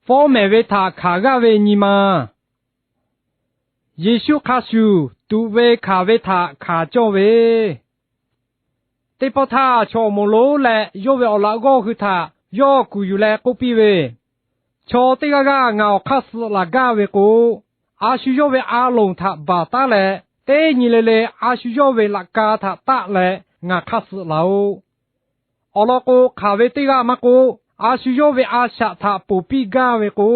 Fawˉ mehˍ ve htaꞈ hkanˍ g'aˇ ve nyi ma. Yeˍsuˆ hk'a shuˍ tuꞈ ve hkanˍ ve htaꞈ hkanˍ cawˇ ve. Teˇ pawˆ htaˇ, chaw awˬ moˍ lonˉ leh yawˇ ve awˬ laꞈ g'awˇ hui htaꞈ yawˇ kuˬ yuˬ leh k'oˆ piˇ ve, Chaw teˇ g'aˇ g'aˇ ngaˬ awˬ hk'aˇ suh laˬ gaˇ ve k'o, a shu yawˇ ve a loˍ htaꞈ baˬ taˉ leh, teˇ nyi le le a shu yawˇ ve laꞈ ka htaꞈ taˆ leh ngaˬ hk'aˇ suh laˬ-oꞈ. Awˬ lawn k'o, hk'aˬ ve teˇ g'aˇ maˇ k'oˆ, a shu yawˇ ve a shaꞈ htaꞈ ponˬ piˇ gaˇ ve k'o,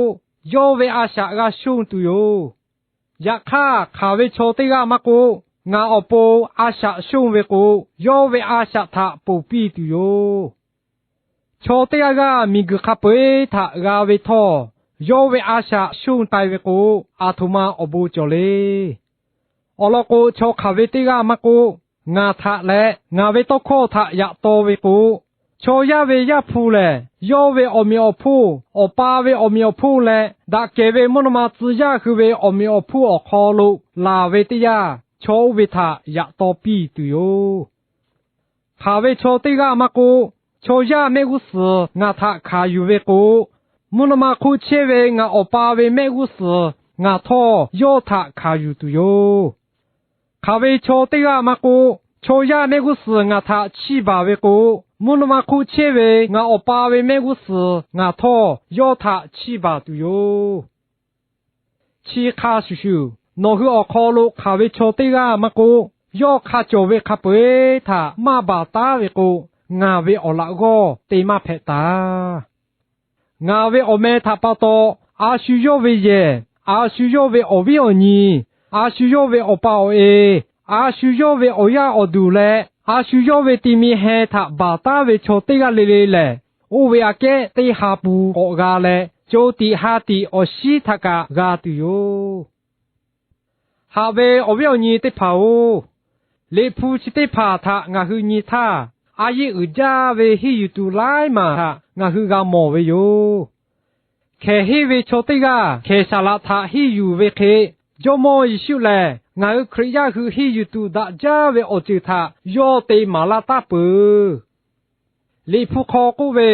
yawˇ ve a shaꞈ g'a shonˇ tuˬ yoˬ. Yaꞈ hk'aˇ, hk'aˬ ve chaw teˇ g'aˇ maˇ k'oˆ, ngaˬ awˬ pon a shaꞈ shonˇ ve k'o, yawˇ ve a shaꞈ htaꞈ ponˬ piˇ tuˬ yoˬ. Chaw teˇ g'aˇ g'aˇ miˬguiˬ hk'a peu-eˬ htaꞈ g'a ve htawˇ, yawˇ ve a shaꞈ shonˇ k'ai ve k'o, aˬ htoꞈ ma awˬ bon cawˬ le. Awˬ lawn k'o, chaw hk'aˬ ve teˇ g'aˇ maˇ k'oˆ, ngaˬ htaꞈ leh ngaˬ ve tawˇ hkawˇ htaꞈ yaꞈ taw ve k'o, chaw yaˇ ve Yaˇ hpu lehˬ, yawˇ ve awˬ meꞈ awˬ hponˇ, Awˬ pa ve awˬ meꞈ awˬ hponˇ leh, daꞈ kehˬ ve mvuhˇ naw ma tcuh yaˇ hui ve awˬ meꞈ awˬ hponˇ awˬ hk'aw lo laˬ ve teˇ yanˇ, chaw oˇ ve htaꞈ yaꞈ taw piˇ tuˬ yoˬ. Hk'aˬ ve chaw teˇ g'aˇ maˇ k'oˆ, chaw yaˇ mehˆ g'uˇ suhˍ ngaˬ htaꞈ hkanˍ yuˬ ve k'o, mvuhˇ naw ma hk'oˆ chehˇ ve ngaˬ Awˬ pa ve mehˆ g'uˇ suhˍ ngaˬ htawˇ yawˇ htaꞈ hkanˍ yuˬ tuˬ yoˬ. Hk'aˬ ve chaw teˇ g'aˇ maˇ k'oˆ, chaw yaˇ mehˆ g'uˇ suhˍ ngaˬ htaꞈ chiˇ baˬ ve k'o, mvuhˇ naw ma hk'oˆ chehˇ ve ngaˬ Awˬ pa ve mehˆ g'uˇ suhˍ ngaˬ htawˇ yawˇ htaꞈ chiˇ baˬ tuˬ yoˬ. Chi hk'a shuˍ shuˍ, nawˬ hui awˬ hk'aw lo hk'aˬ ve chaw teˇ g'aˇ maˇ k'oˆ, yawˇ hk'a cawˬ ve hk'a peu-eˬ htaꞈ maˇ baˬ taˉ ve k'o, ngaˬ ve awˬ laꞈ g'awˇ te maˇ hpehꞈ taˍ. Ngaˬ ve awˬ meh htaꞈ pa taw, a shu yawˇ ve yehˬ, a shu yawˇ ve awˬ viˉ awˬ nyi, a shu yawˇ ve awˬ pa awˬ e, a shu yawˇ ve awˬ yaˇ awˬ duˬ leh, a shu yawˇ ve ti mi heh htaꞈ baˬ taˉ ve chaw teˇ g'aˇ le le lehˬ, oˇ ve aꞈ kehˉ teˇ ha pu k'awꞈ g'a leh, co tiꞈ ha tiꞈ awˬ shinˉ htaꞈ kaꞈ g'a tuˬ yoˬ. Haꞈ ve awˬ viˉ awˬ nyi teˇ hpaˍ-oˬ, Liꞈ hpu chi teˇ hpaˍ htaꞈ ngaˬ hui nyi htaˇ, a yeˇ uiˍ jaˇ ve henˇ yuˬ tuˬ laiˉ maˬ htaꞈ ngaˬ hui g'a mawˬ ve yoˬ. Hkehˍ henˇ ve chaw teˇ g'aˇ hkehˍ saˍ laꞈ htaꞈ henˇ yuˬ ve hk'e, Jawˇmawˇ Yeˍsuˆ lehˬ ngaˬ hui Hkriꞈ yaˇ hui henˇ yuˬ tuˬ daꞈ jaˇ ve awˬ ceuˬ htaꞈ yawˇ te maˍ laˇ taˉ peuˬ. Liꞈ hpu hk'aw k'oˆ ve,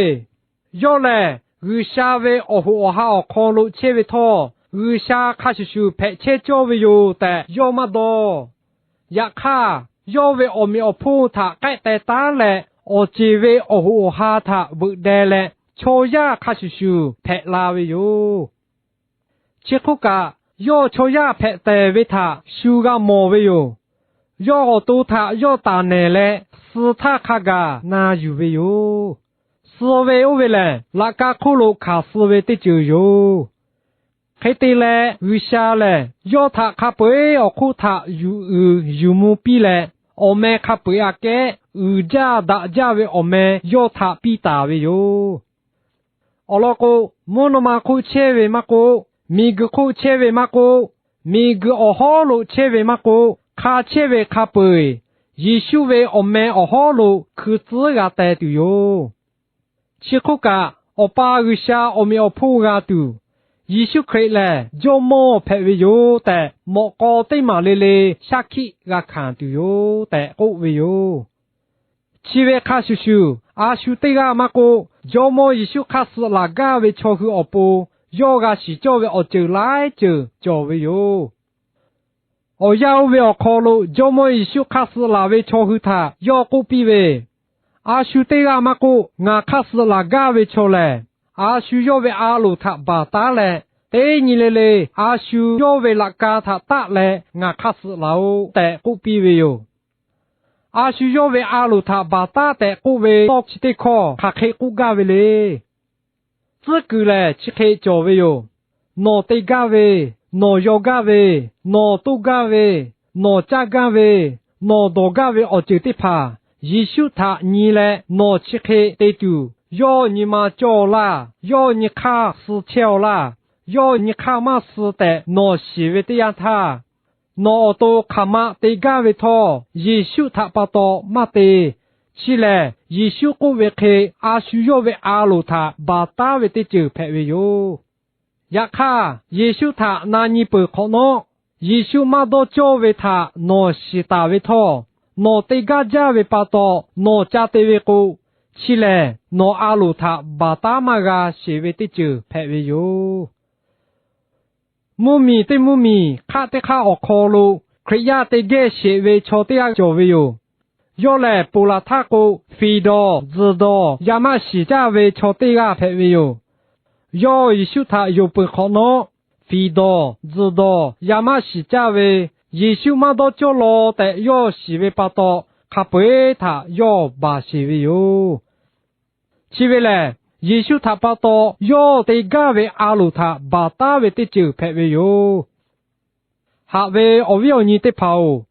Yawˇ lehˬ G'uiˬsha ve awˬ hoꞈ awˬ ha awˬ hk'aw lo chehˇ ve htawˇ, G'uiˬsha hk'a shuˍ shuˍ hpehꞈ chehˇ cawˇ ve yoˬ tehꞈ yawˇ maˇ dawˇ. Yaꞈ hk'aˇ, yawˇ ve awˬ meꞈ awˬ hponˇ htaꞈ k'ehˆ teh taˉ leh, awˬ ceˬ ve awˬ hoꞈ awˬ ha htaꞈ veuꞈ deh leh, chaw yaˇ hk'a shuˍ shuˍ hpehꞈ la ve yoˬ. Chi hk'oˆ kaꞈ, yawˇ chaw yaˇ hpehꞈ tehˬ ve htaꞈ shu g'a mawˬ ve yoˬ. Yawˇ awˬ to htaꞈ yawˇ taˍ nehˬ leh, suh htaˇ hk'a gaˬ na yuˬ ve yoˬ. Suh ve oˇ ve lehˬ, laꞈ ka hk'oˆ lo hkanˍ suh ve teˇ ceuˬ yoˬ. Hk'e te leh, G'uiˬsha lehˬ yawˇ htaꞈ hk'a peu-eˬ awˬ hk'oˆ htaꞈ yuˬ uiˍ yuˬ mvuh piˇ leh, awˬ meh hk'a peu-eˬ aꞈ kehˉ uiˍ jaˇ daꞈ jaˇ ve awˬ meh yawˇ htaꞈ piˇ taˍ ve yoˬ. Awˬ lawn k'o, mvuhˇ naw ma hk'oˆ chehˇ ve maˇ k'oˆ, miˬguiˬ hk'oˆ chehˇ ve maˇ k'oˆ, miˬguiˬ awˬ hawˉ lo chehˇ ve maˇ k'oˆ, hk'a chehˇ ve hk'a peu-eˬ Yeˍsuˆ ve awˬ meh awˬ hawˉ lo hkui tcuhˉ g'a teh tuˬ yoˬ. Chi hk'oˆ kaꞈ, Awˬ pa G'uiˬsha awˬ meꞈ awˬ hponˇ g'a tuˬ, Yeˍsuˆ Hkriꞈ lehˬ Jawˇmawˇ hpehꞈ ve yoˬ tehꞈ, mawꞈ k'aw teˇ maˬ le le shaˉ hkiˆ g'a hkanˍ tuˬ yoˬ tehꞈ k'oˆ ve yoˬ. Chi ve hk'a shuˍ shuˍ, a shu teˇ g'aˇ maˇ k'oˆ, Jawˇmawˇ Yeˍsuˆ hk'aˇ suh laˬ gaˇ ve chaw hui awˬ pon yawˇ g'a shiˍ cawˇ ve awˬ ceuˬ laiˉ ceuˬ cawˬ ve yoˬ. Awˬ yanˇ oˇ ve awˬ hk'aw lo Jawˇmawˇ Yeˍsuˆ hk'aˇ suh laˬ ve chaw hui htaꞈ yawˇ k'oˆ piˇ ve, A shu teˇ g'aˇ maˇ k'oˆ, ngaˬ hk'aˇ suh laˬ gaˇ ve chaw lehˬ, a shu yawˇ ve a loˍ htaꞈ baˬ taˉ leh, teˇ nyi le le a shu yawˇ ve laꞈ ka htaꞈ taˆ leh ngaˬ hk'aˇ suh laˬ-oꞈ tehꞈ k'oˆ piˇ ve yoˬ. A shu yawˇ ve a loˍ htaꞈ baˬ taˉ tehꞈ k'oˆ ve tawˇ chi teˇ hkawˇ hk'aˬ hk'e k'oˆ gaˇ ve le. Tcuhˉ kuiˬ lehˬ chi hk'e cawˬ ve yoˬ. Nawˬ te gaˇ ve, nawˬ yaw gaˇ ve, nawˬ toˇ gaˇ ve, nawˬ caˇ gaˇ ve, nawˬ dawˬ gaˇ ve awˬ ceuˬ teˇ hpaˍ Yeˍsuˆ htaꞈ nyi leh nawˬ chi hk'e te tuˬ, yawˇ nyi ma cawˇ-aw laˇ, yawˇ nyi hk'aˇ suh chehˇ-aw laˇ, yawˇ nyi hk'aˇ maˇ suh tehꞈ nawˬ shiˍ ve teˇ yanˇ htaˇ, nawˬ awˬ to hk'aˬ ma te gaˇ ve htawˇ Yeˍsuˆ htaꞈ pa taw maˇ te. Chi lehˬ, Yeˍsuˆ k'oˆ ve hk'e a shu yawˇ ve a loˍ htaꞈ baˬ taˉ ve teˇ ceuˬ hpehꞈ ve yoˬ. Yaꞈ hk'aˇ, Yeˍsuˆ htaꞈ na nyi peuˬ hk'awꞈ nawˉ, Yeˍsuˆ maˇ dawˇ cawˇ ve htaꞈ nawˬ shiˍ taˍ ve htawˇ, nawˬ te gaˇ jaˇ ve pa taw nawˬ ca te ve k'o, Chi lehˬ, nawˬ a loˍ htaꞈ baˬ taˉ maˇ g'a sheˍ ve teˇ ceuˬ hpehꞈ ve yoˬ. Mvuhˇmiˬ teˇ mvuhˇmiˬ hk'aˆ teˇ hk'aˆ awˬ hk'aw lo Hkriꞈ yaˇ te gehˇ sheˍ ve chaw teˇ g'aˇ cawˬ ve yoˬ. Yawˇ lehˬ, ponˬ laˬ htaˇ k'o, fiˍ dawˬ tzuhˬ dawˬ yaˇ maˇ shiˍ caˇ ve chaw teˇ g'aˇ hpehꞈ ve yoˬ. Yawˇ Yeˍsuˆ htaꞈ yonˍ peuˬ hk'awꞈ nawˉ, fiˍ dawˬ tzuhˬ dawˬ yaˇ maˇ shiˍ caˇ ve, Yeˍsuˆ maˇ dawˇ cawˇ law tehꞈ yawˇ shiˍ ve pa taw, hk'a peu-eˬ htaꞈ yawˇ baˬ sheˍ ve yoˬ. Chi ve lehˬ, Yeˍsuˆ htaꞈ pa taw yawˇ te gaˇ ve a loˍ htaꞈ baˬ taˉ ve teˇ ceuˬ hpehꞈ ve yoˬ. Haꞈ ve awˬ viˉ awˬ nyi teˇ hpaˍ-oˬ,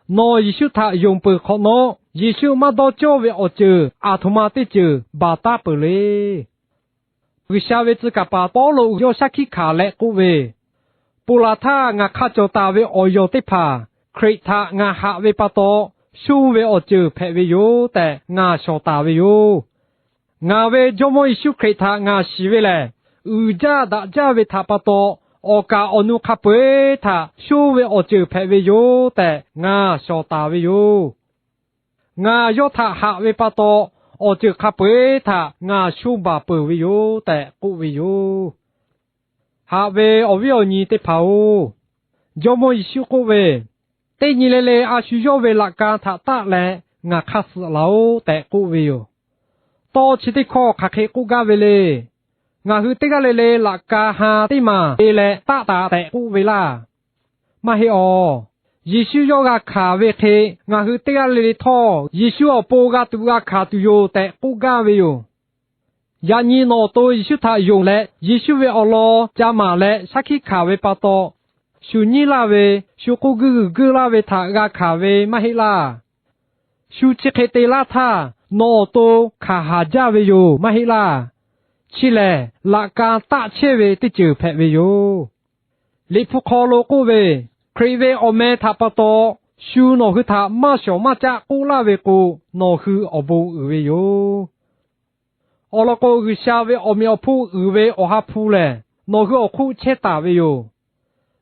nawˬ Yeˍsuˆ htaꞈ yonˍ peuˬ hk'awꞈ nawˉ, Yeˍsuˆ maˇ dawˇ cawˇ ve awˬ ceuˬ aˬ htoꞈ ma teˇ ceuˬ baˬ taˉ peuˬ le. G'uiˬsha ve tcuh kaˍ paˍ Pawˇluꞈ yawˇ shaˉ hkiˆ hkanˍ leh k'oˆ ve, Ponˬ laˬ htaˇ ngaˬ hk'a cawˬ taˍ ve awˬ yawˬ teˇ hpaˍ Hkriꞈ htaꞈ ngaˬ haꞈ ve pa taw, shonˇ ve awˬ ceuˬ hpehꞈ ve yoˬ tehꞈ ngaˬ shawˍ taˍ ve yoˬ. Ngaˬ ve Jawˇmawˇ Yeˍsuˆ Hkriꞈ htaꞈ ngaˬ shiˍ ve lehˬ, uiˍ jaˇ daꞈ jaˇ ve htaꞈ pa taw, awˬ kaˍ awˬ nu hk'a peu-eˬ htaꞈ shonˇ ve awˬ ceuˬ hpehꞈ ve yoˬ tehꞈ ngaˬ shawˍ taˍ ve yoˬ. Ngaˬ yawˇ htaꞈ haꞈ ve pa taw, awˬ ceuˬ hk'a peu-eˬ htaꞈ ngaˬ shonˇ baˬ peuˬ ve yoˬ tehꞈ k'oˆ ve yoˬ. Haꞈ ve awˬ viˉ awˬ nyi teˇ hpaˍ-oˬ, Jawˇmawˇ Yeˍsuˆ k'oˆ ve, Teˇ nyi le le a shu yawˇ ve laꞈ ka htaꞈ taˆ leh ngaˬ hk'aˇ suh laˬ-oꞈ tehꞈ k'oˆ ve yoˬ. Tawˇ chi teˇ hkawˇ hk'aˬ hk'e k'oˆ gaˇ ve le. Ngaˬ hui teˇ g'aˇ le le laꞈ ka ha teˇ maˬ te leh taˆ taˍ tehꞈ k'oˆ ve laˇ. Maˇ heˆ awˬ. Yeˍsuˆ yawˇ g'a hkanˍ ve hk'e, ngaˬ hui teˇ g'aˇ le le htawˇ Yeˍsuˆ awˬ pon g'a tuꞈ g'a hkanˍ tuˬ yoˬ tehꞈ k'oˆ gaˇ ve yoˬ. Yaꞈ nyi nawˬ awˬ to Yeˍsuˆ htaꞈ yonˍ leh, Yeˍsuˆ ve awˬ lawn ca maˍ leh shaˉ hkiˆ hkanˍ ve pa taw, shu nyiˉ laˇ ve, shu k'oˆ guiˇ g'uiˬ guiˇ laˇ ve htaꞈ g'a hkanˍ ve maˇ heˆ laˇ. Shu chi hk'e te laˇ htaˇ, nawˬ awˬ to hkanˍ haˍ jaˇ ve yoˬ maˇ heˆ laˇ. Chi lehˬ, laꞈ ka taˆ chehˇ ve teˇ ceuˬ hpehꞈ ve yoˬ. Liꞈ hpu hk'aw lo k'oˆ ve, Hkriꞈ ve awˬ meh htaꞈ pa taw, shu nawˬ hui htaꞈ maˇ shawˍ maˇ caˆ k'oˆ laˇ ve k'o, nawˬ hui awˬ bon uiˍ ve yoˬ. Awˬ lawn k'o, G'uiˬsha ve awˬ meꞈ awˬ hponˇ uiˍ ve Awˬ ha hpu lehˬ, nawˬ hui awˬ hk'oˆ chehˇ taˍ ve yoˬ.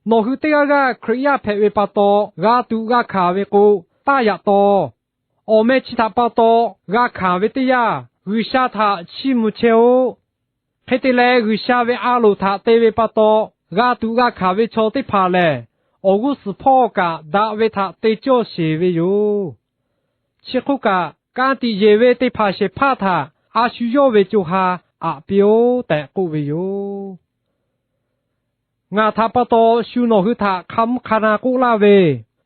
Nawˬ hui teˇ g'aˇ g'aˇ Hkriꞈ yaˇ hpehꞈ ve pa taw, g'a tuꞈ g'a hkanˍ ve k'o, taˇ yaꞈ taw. Awˬ meh chi htaꞈ pa taw g'a hkanˍ ve teˇ yanˇ, G'uiˬsha htaꞈ chiˇ mvuh chehˇ-oˆ. Hk'e te leh, G'uiˬsha ve a loˍ htaꞈ te ve pa taw g'a tuꞈ g'a hkanˍ ve chaw teˇ hpaˍ lehˬ, awˬ g'uˇ suhˍ hpawˇ kaꞈ daꞈ ve htaꞈ te cawˇ sheˍ ve yoˬ. Chi hk'oˆ kaꞈ, ka tiꞈ yeˬ ve teˇ hpaˍ shehˍ hpaˇ htaꞈ a shu yawˇ ve co ha aꞈ piˇ-oˆ tehꞈ k'oˆ ve yoˬ. Ngaˬ htaꞈ pa taw shu nawˬ hui htaꞈ hk'a mvuhˇ hk'a na k'oˆ laˇ ve,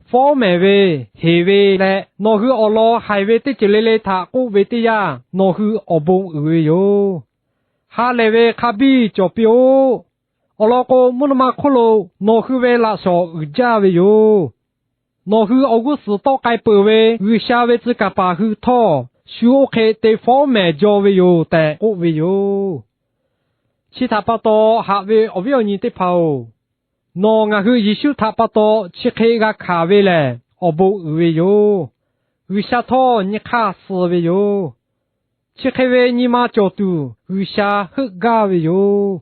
fawˉ mehˍ ve, heˍ ve leh nawˬ hui awˬ lawn haiˬ ve teˇ ceuˬ le le htaꞈ k'oˆ ve teˇ yanˇ, nawˬ hui awˬ bon uiˍ ve yoˬ. Ha lehˬ ve hk'a biˇ cawˬ piˇ-oˆ. Awˬ lawn k'o, mvuhˇ naw ma hk'oˆ lo nawˬ hui ve laꞈ shawnˍ uiˍ jaˇ ve yoˬ. Nawˬ hui awˬ g'uˇ suhˍ tawˆ k'ai peuˬ ve G'uiˬsha ve tcuh kaˍ paˍ hui htawˇ, shu oˇ hk'e te fawˉ mehˍ jaw ve yoˬ tehꞈ k'oˆ ve yoˬ. Chi htaꞈ pa taw, haꞈ ve awˬ viˉ awˬ nyi teˇ hpaˍ-oˬ, nawˬ ngaˬ hui Yeˍsuˆ htaꞈ pa taw chi hk'e g'a hkanˍ ve lehˬ, awˬ bon uiˍ ve yoˬ. G'uiˬsha htawˇ nyi hk'aˇ suh ve yoˬ. Chi hk'e ve nyi ma cawˬ tuˬ G'uiˬsha heuˆ gaˇ ve yoˬ.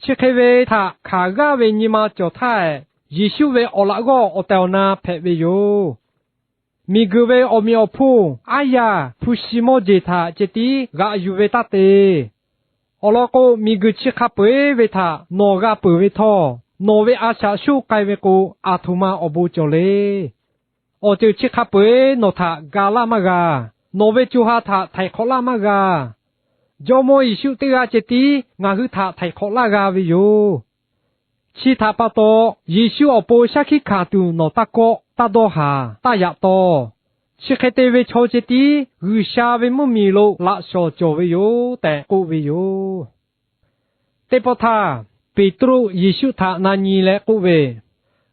Chi hk'e ve htaꞈ hkanˍ g'aˇ ve nyi ma cawˬ htaˇ, Yeˍsuˆ ve awˬ laꞈ g'awˇ awˬ tehˬ awˬ na hpehꞈ ve yoˬ. Miˬguiˬ ve awˬ meꞈ awˬ hponˇ aˉ yaˇ hpu shi mawˇ jeˬ htaꞈ ceh tiˉ g'aꞈ yuˬ ve taˇ te. Awˬ lawn k'o, miˬguiˬ chi hk'a peu-eˬ ve htaꞈ nawˬ g'a peuˬ ve htawˇ, nawˬ ve a shaꞈ shoˆ k'ai ve k'o, aˬ htoꞈ ma awˬ bon cawˬ le. Awˬ ceuˬ chi hk'a peu-eˬ nawˬ htaꞈ ga laˇ maˇ g'a. Nawˬ ve co ha htaꞈ htaiˍ hk'awꞈ laˇ maˇ g'a. Jawˇmawˇ Yeˍsuˆ teˇ g'aˇ ceh tiˉ ngaˬ hui htaꞈ htaiˍ hk'awꞈ laˇ g'a ve yoˬ. Chi htaꞈ pa taw, Yeˍsuˆ awˬ pon shaˉ hkiˆ hkanˍ tuˬ nawˬ taˇ kawˆ taˇ dawˇ haˍ taˇ yaꞈ taw. Chi hk'e te ve chaw ceh tiˉ G'uiˬsha ve mvuhˇmiˬ lo laꞈ shawnˍ cawˬ ve yoˬ tehꞈ k'oˆ ve yoˬ. Teˇ pawˆ htaˇ, Peˍtruˆ Yeˍsuˆ htaꞈ na nyi leh k'oˆ ve,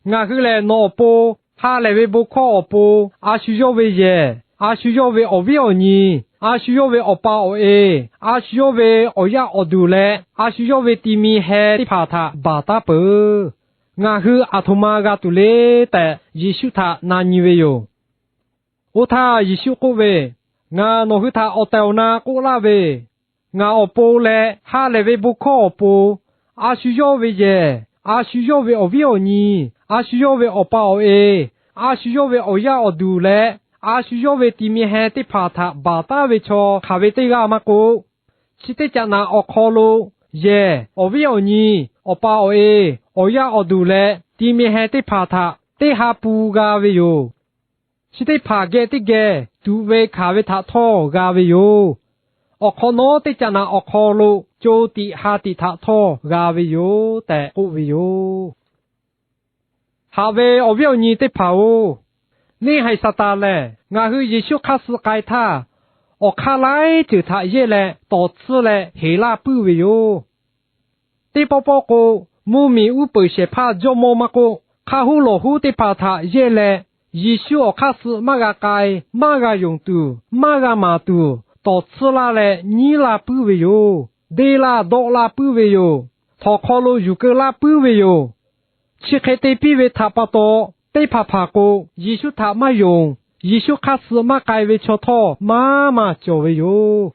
Ngaˬ hui lehˬ nawˬ awˬ pon, ha lehˬ ve bon hkawˇ awˬ pon, a shu yawˇ ve yehˬ, a shu yawˇ ve awˬ viˉ awˬ nyi, a shu yawˇ ve awˬ pa awˬ e, a shu yawˇ ve awˬ yaˇ awˬ duˬ leh a shu yawˇ ve ti mi heh teˇ hpaˍ htaꞈ baˬ taˉ peuˬ. Ngaˬ hui aˬ htoꞈ ma g'a tuˬ le tehꞈ Yeˍsuˆ htaꞈ na nyi ve yoˬ. Oˇ htaˇ Yeˍsuˆ k'oˆ ve, Ngaˬ nawˬ hui htaꞈ awˬ tehˬ awˬ na k'oˆ laˇ ve, ngaˬ awˬ pon leh ha lehˬ ve bon hkawˇ awˬ pon, a shu yawˇ ve yehˬ, a shu yawˇ ve awˬ viˉ awˬ nyi, a shu yawˇ ve awˬ pa awˬ e, a shu yawˇ ve awˬ yaˇ awˬ duˬ leh a shu yawˇ ve ti mi heh teˇ hpaˍ htaꞈ baˬ taˉ ve chaw hk'aˬ ve teˇ g'aˇ maˇ k'oˆ, chi teˇ caꞈ naꞈ awˬ hk'aw lo yehˬ, awˬ viˉ awˬ nyi, awˬ pa awˬ e, awˬ yaˇ awˬ duˬ leh ti mi heh teˇ hpaˍ htaꞈ teˇ ha pun g'a ve yoˬ. Chi teˇ hpaˍ geh teˇ geh tuꞈ ve hkanˍ ve htaꞈ htawˇ g'a ve yoˬ. Awˬ hk'awꞈ nawˉ teˇ caꞈ naꞈ awˬ hk'aw lo co tiꞈ ha tiꞈ htaꞈ htawˇ g'a ve yoˬ tehꞈ k'oˆ ve yoˬ. Haꞈ ve awˬ viˉ awˬ nyi teˇ hpaˍ-oˬ, neˇ haiˬ Saˍtanˍ lehˬ ngaˬ hui Yeˍsuˆ hk'aˇ suh k'ai htaˇ, awˬ hk'aˇ laiˉ ceuˬ htaꞈ yehˇ leh tawˍ tsuhˇ leh heˍ laˇ puiˉ ve yoˬ. Teˇ pawˆ pawˆ k'o, mvuhˇmiˬ uˉ peunˍ shehˍ hpaˇ jawˇ mawˇ maˇ k'oˆ, hk'a huˉ lawˬ huˉ teˇ hpaˍ htaꞈ yehˇ leh, Yeˍsuˆ awˬ hk'aˇ suh maˇ g'a k'ai, maˇ g'a yonˍ tuˬ, maˇ g'a maˍ tuˬ, tawˍ tsuhˇ laˇ leh nyiˉ laˇ puiˉ ve yoˬ. Deˇ laˇ dawˆ laˇ puiˉ ve yoˬ. Htawnˍ hk'aw lo yuˬ keu laˇ puiˉ ve yoˬ. Chi hk'e te piˇ ve htaꞈ pa taw, teˇ hpaˍ hpaˍ k'o, Yeˍsuˆ htaꞈ maˇ yonˍ, Yeˍsuˆ hk'aˇ suh maˇ k'ai ve chaw htawˇ maˇ maˇ cawˬ ve yoˬ.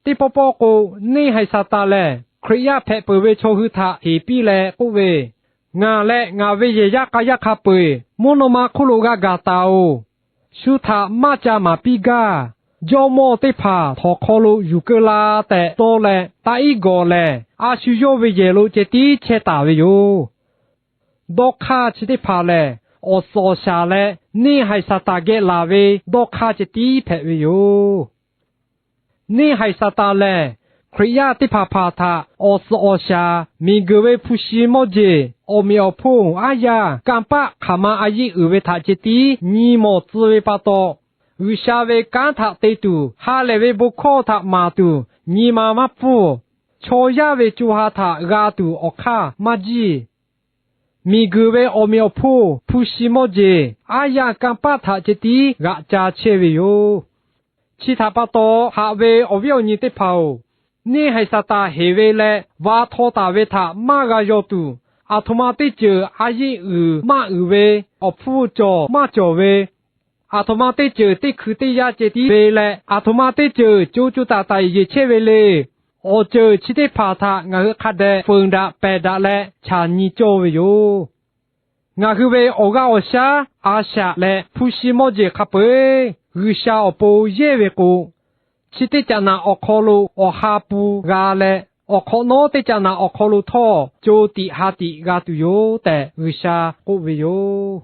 Teˇ pawˆ pawˆ k'o, neˇ haiˬ Saˍtanˍ lehˬ Hkriꞈ yaˇ hpehꞈ peuˬ ve chaw hui htaꞈ heˍ piˇ leh k'oˆ ve, Ngaˬ leh ngaˬ ve yehˬ yaˇ k'a yaˇ hk'a peu-eˬ mvuhˇ naw ma hk'oˆ lo g'a gaˬ taˍ-oˬ. Shu htaꞈ maˇ ca maˍ piˇ gaˇ. Jawˇ mawˇ teˇ hpaˍ htawnˍ hk'aw lo yuˬ keu la tehꞈ dawˇ leh, taˇ iˉ gawˬ lehˬ, a shu yawˇ ve yehˬ lo ceh tiˉ chehˇ taˍ ve yoˬ. Dawˇ hk'aˇ chi teˇ hpaˍ lehˬ, awˬ suhˍ awˬ shaˍ leh neˇ haiˬ Saˍtanˍ geh laˬ ve dawˇ hk'aˇ ceh tiˉ hpehꞈ ve yoˬ. Neˇ haiˬ Saˍtanˍ lehˬ, Hkriꞈ yaˇ teˇ hpaˍ hpaˍ htaꞈ awˬ suhˍ awˬ shaˍ, miˬguiˬ ve hpu shi mawˇ jeˬ, awˬ meꞈ awˬ hponˇ aˉ yaˇ kanˇ paˆ hk'aˬ ma a yeˆ uiˍ ve htaꞈ ceh tiˉ nyi mawˬ tcuh ve pa taw, G'uiˬsha ve kanˉ htaꞈ te tuˬ, ha lehˬ ve bon hkawˇ htaꞈ maˍ tuˬ nyi ma maˇ pfuhˇ. Chaw yaˇ ve co ha htaꞈ g'a tuˬ awˬ hk'aˇ maˇ jiˇ. Miˬguiˬ ve awˬ meꞈ awˬ hponˇ hpu shi mawˇ jeˬ, aˉ yaˇ kanˇ paˆ htaꞈ ceh tiˉ g'aꞈ ca chehˇ ve yoˬ. Chi htaꞈ pa taw, haꞈ ve awˬ viˉ awˬ nyi teˇ hpaˍ-oˬ, neˇ haiˬ Saˍtanˍ heˍ ve leh va htaw taˍ ve htaꞈ maˇ g'a yaw tuˬ, aˬ htoꞈ ma teˇ ceuˬ a yeˆ uiˍ maˇ uiˍ ve, awˬ hpfuhˇ cawˬ maˇ cawˬ ve, aˬ htoꞈ ma teˇ ceuˬ teˇ hkui teˇ yanˇ ceh tiˉ ve leh, aˬ htoꞈ ma teˇ ceuˬ co co taiˍ taiˍ yeˬ chehˇ ve le. Awˬ ceuˬ chi teˇ hpaˍ htaꞈ ngaˬ hui hk'a dehꞈ feunˍ daꞈ pehˬ daꞈ leh chaˬ nyi cawˇ ve yoˬ. Ngaˬ hui ve awˬ g'aˇ awˬ shaˉ, a shaꞈ leh hpu shi mawˇ jeˬ hk'a peu-eˬ G'uiˬsha awˬ pon yehˇ ve k'o, chi teˇ caꞈ naꞈ awˬ hk'aw lo awˬ ha pun g'a leh, awˬ hk'awꞈ nawˉ teˇ caꞈ naꞈ awˬ hk'aw lo htawˇ co tiꞈ ha tiꞈ g'a tuˬ yoˬ tehꞈ G'uiˬsha k'oˆ ve yoˬ.